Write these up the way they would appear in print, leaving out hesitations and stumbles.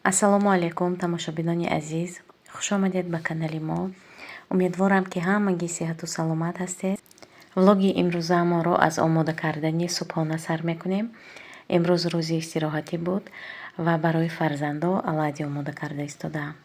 Ассалому алайкум, тамошобинони азиз, хушомадед ба канали мо. Умедворам, ки ҳамагӣ сиҳату саломат ҳастед. Влоги имрӯзаамонро аз омода кардани субҳона сар мекунем. Имрӯз рӯзи истироҳатӣ буд ва барои фарзандо оладьи омода карда истодаам.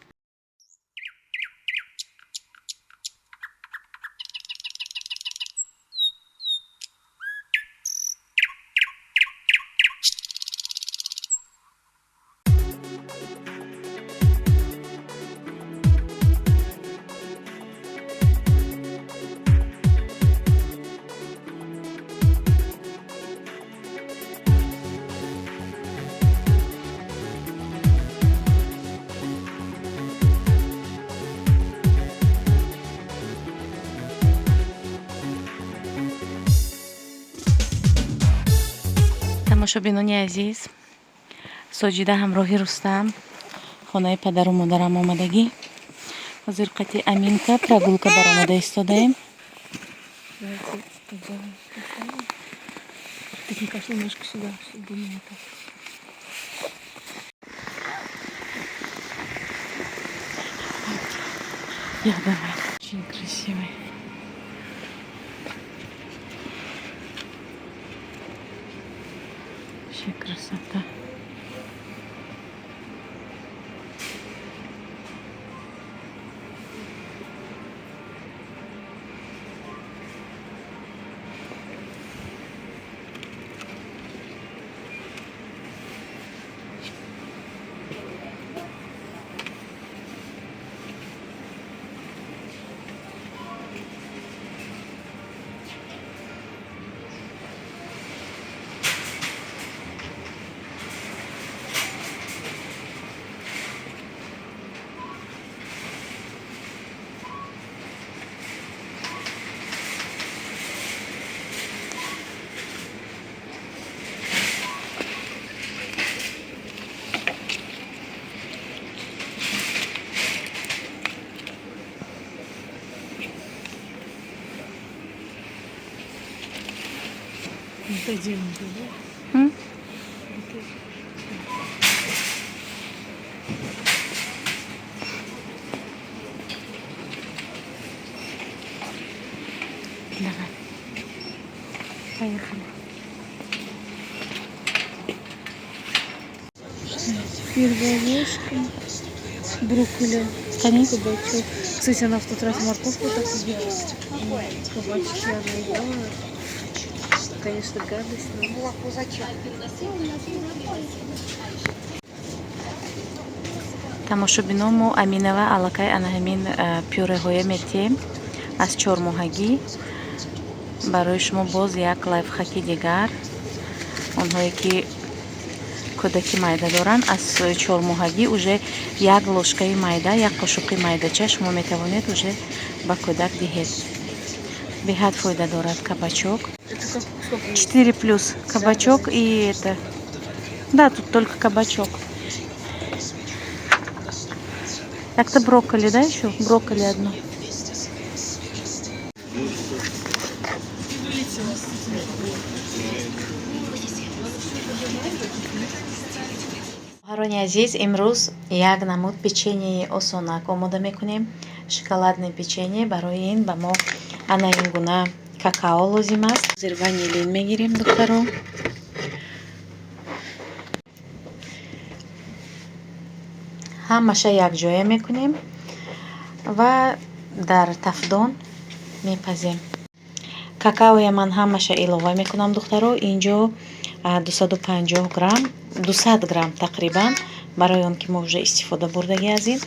Тамошобинони азиз, Соҷида ҳамроҳи Рустам хонаи падару модарам омадагӣ. Ҳозир қати Аминка прогулка баромада истодаем. Давайте сделаем. Ты не кашляй немножко сюда, чтобы не так. Я давай. Очень красивый. Вообще красота. Вот один, да? М? Вот это. Давай. Поехали. Первая ложка. Брокколи. Конечно. Кабачок. Кстати, она в тот раз морковку так ела. Кабачки она ела. Конечно, гадость, но... Тамошобино, мо Аминава аллакай ана ҳамин пюреҳоя метиҳем аз 4-моҳагӣ. Барои шумо боз як лайфхаки дигар: онҳое ки кӯдаки майда доранд, аз 4-моҳагӣ уже як ложкаи майда, як қошуқи майдача шумо метавонед уже ба кӯдак диҳед. Беҳад фоида дорад кабачок. Это как сколько? 4 плюс кабачок и это. Да, тут только кабачок. Так-то брокколи, да, еще? Брокколи одно. Хоҳарони азиз, имрӯз як намуд печеньеи осонак омода мекунем, шоколадное печенье. Барои ин ба мо ана ин гуна какао лозим аст. Ҳозир ванилин мегирем, духтаро. Ҳамаша якҷоя мекунем ва дар тафдон мепазем. Какаоя ман ҳамаша илова мекунам, духтаро. Инҷо 250 грамм, 200 грамм тақрибан, барои он ки мо уже истифода бурдагӣ аз ин.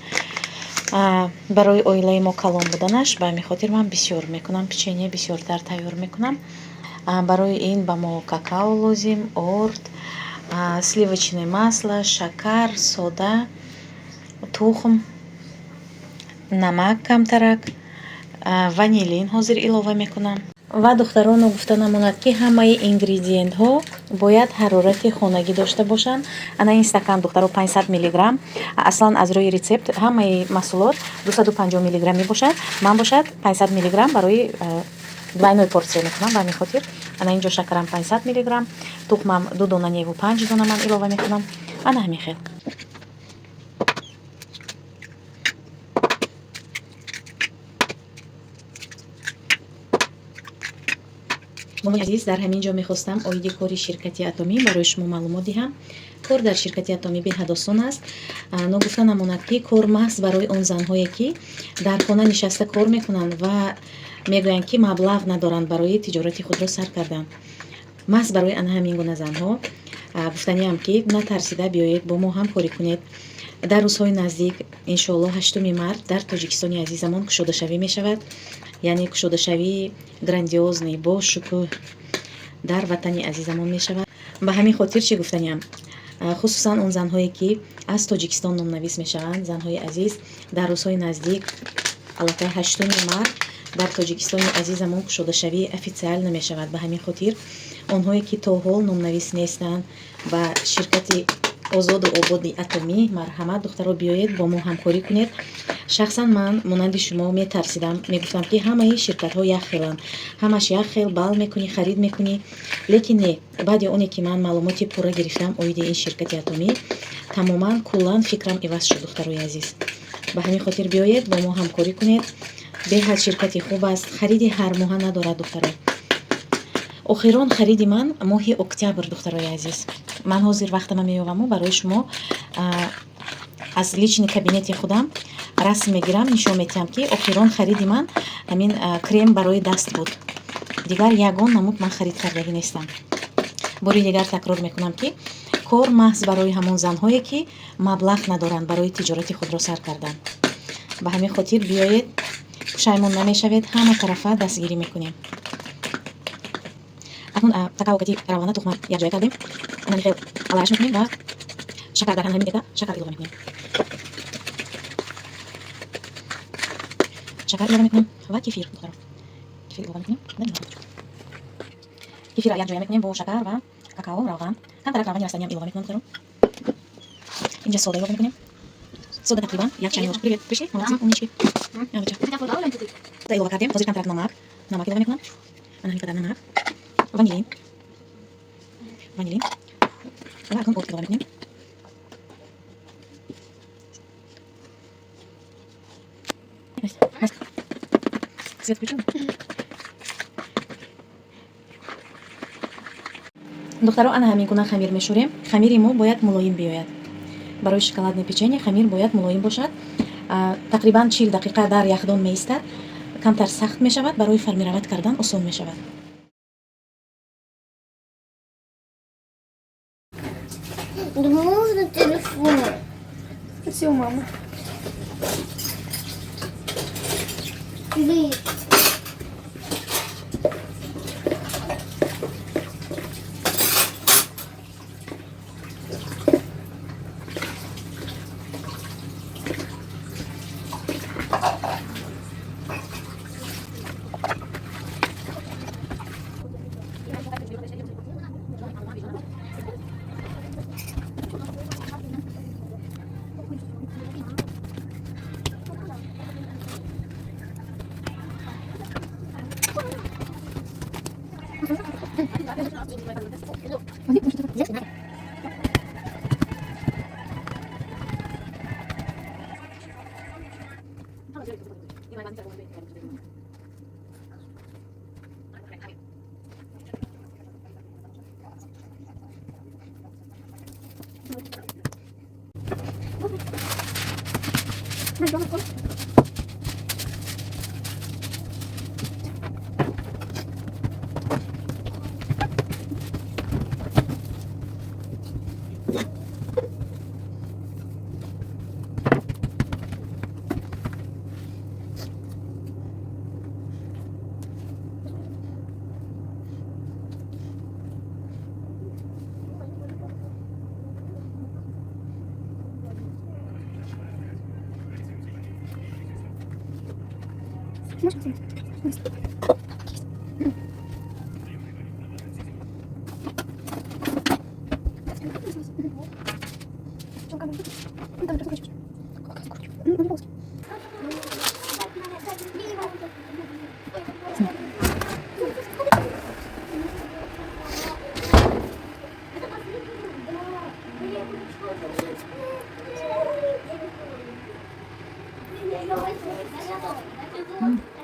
Барои оилаи мо калон буданаш, ба ҳамин хотир ман бисёр мекунам, печенье бисёртар тайёр мекунам. Барои ин ба мо какао лозим, орд, сливочное масло, шакар, сода, тухм, намак камтарак, ванилин ҳозир илова мекунам. Ва, духтароно, гуфта намонад, ки ҳамаи ингредиентҳо бояд ҳарорати хонагӣ дошта бошанд. Ана ин стакан, духтаро, 500 миллиграмм. Аслан аз рӯи рецепт ҳамаи маҳсулот 250 миллиграмм мебошад. Ман бошад 500 миллиграмм барои двойной порция мекунам. Ба ҳамин хотир ана инҷо шакарам 500 миллиграмм, тухмам ду дона неву панҷ дона ман илова мекунам. Ана ҳамин хел. Бонуи азиз, дар ҳамин ҷо мехостам оиди кори ширкати Атомӣ барои шумо маълумот диҳам. Кор дар ширкати Атомӣ беҳад осон аст. Ногуфта намонад, ки кор маҳз барои он занҳое, ки дар хона нишаста кор мекунанд ва мегӯянд, ки маблағ надоранд барои тиҷорати худро сар кардан. Маҳз барои ана ҳамин гуна занҳо гуфтаниам, ки натарсида биёед, бо мо ҳамкорӣ кунед. Дар рӯзҳои наздик, иншоалло, 8 март дар Тоҷикистони азизамон кушодашавӣ мешавад, яъне кушодашавии грандиозный, бо шукӯҳ дар ватани азизамон мешавад. Ба ҳамин хотир чӣ гуфтаниам? Хусусан он занҳое, ки аз Тоҷикистон номнавис мешаванд, занҳои азиз, дар рӯзҳои наздик, аллакай 8 март дар Тоҷикистони азизамон кушодашавии официально мешавад. Ба ҳамин хотир онҳое, ки то ҳол номнавис нестанд ба ширкати озоду ободи Атомӣ, марҳамат, духтаро, биёед, бо мо ҳамкорӣ кунед. Шахсан ман монанди шумо метарсидам, мегуфтам, ки ҳамаи ширкатҳо як хеланд, ҳамаш як хел, бал мекунӣ, харид мекунӣ. Лекин не, баъди оне ки ман маълумоти пурра гирифтам оиди ин ширкати Атомӣ, тамоман, куллан фикрам иваз шуд, духтарои азиз. Ба ҳамин хотир биёед, бо мо ҳамкорӣ кунед. Беҳад ширкати хуб аст, хариди ҳармоҳа надорад, духтаро. Охирон хариди ман моҳи октябр, духтарои азиз. Ман ҳозир вақтама меёваму барои шумо аз личный кабинети худам расм мегирам, нишон медиҳам, ки охирон хариди ман ҳамин крем барои даст буд. Дигар ягон намуд ман харид кардагӣ нестам. Бори дигар такрор мекунам, ки кор маҳз барои ҳамон занҳое, ки маблағ надоранд барои тиҷорати худро сар кардан. Ба ҳамин хотир биёед, пушаймон намешавед, ҳама тарафа дастгирӣ мекунем. Акнун какао кати равғана, тухма якҷоя кардем, анами хел алаяш мекунем ва шакар, дар ҳамин дека шакар илова мекунем. Шакар илова мекунем ва кефир, духтаро, кефир илова мекунем. Кефирро якҷоя мекунем бо шакар ва какао, равған. Камтарак равғани растаниам илова мекунам, духтаро. Инҷа сода илова мекунем. Сода тақрибан як чайни ложка. Привет, пришли, молодцы, умнички. Илова кардем. Ҳозир камтарак намак илова мекунам. Ана ҳамин қадар намак, ванилин, ванилин ва акнун орд илова мекунем. Свет включил. Духтаро, ана ҳамин гуна хамир мешӯрем. Хамири мо бояд мулоим биёяд. Барои шоколадное печенье хамир бояд мулоим бошад. Тақрибан 40 дақиқа дар яхдон меистад, камтар сахт мешавад, барои формировать кардан осон мешавад. Да можно телефон? Спроси у мамы. Блин.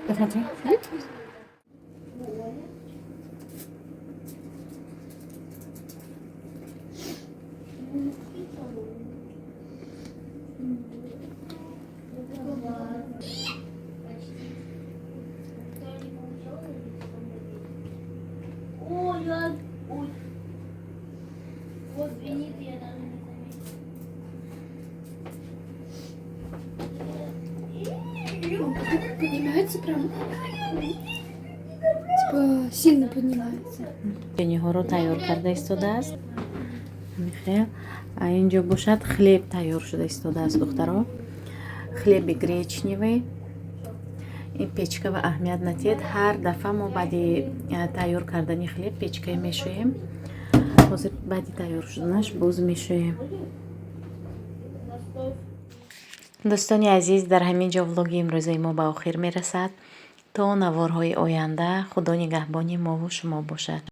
Посмотри. Поднимается прям. Типа сильно поднимается. Печеньеҳоро тайёр карда истодааст. Михел, инҷо бошад, хлеб тайёр шуда истодааст, духтаро, хлеби гречневый. Ин печка ва аҳамият натиҳед, ҳар дафъа мо баъди тайёр кардани хлеб печкае мешӯем. Ҳозир баъди тайёр шуданаш боз мешӯем. Дӯстони азиз, дар ҳамин ҷо влоги имрӯзаи мо ба охир мерасад. То наворҳои оянда Худо нигаҳбони мову шумо бошад.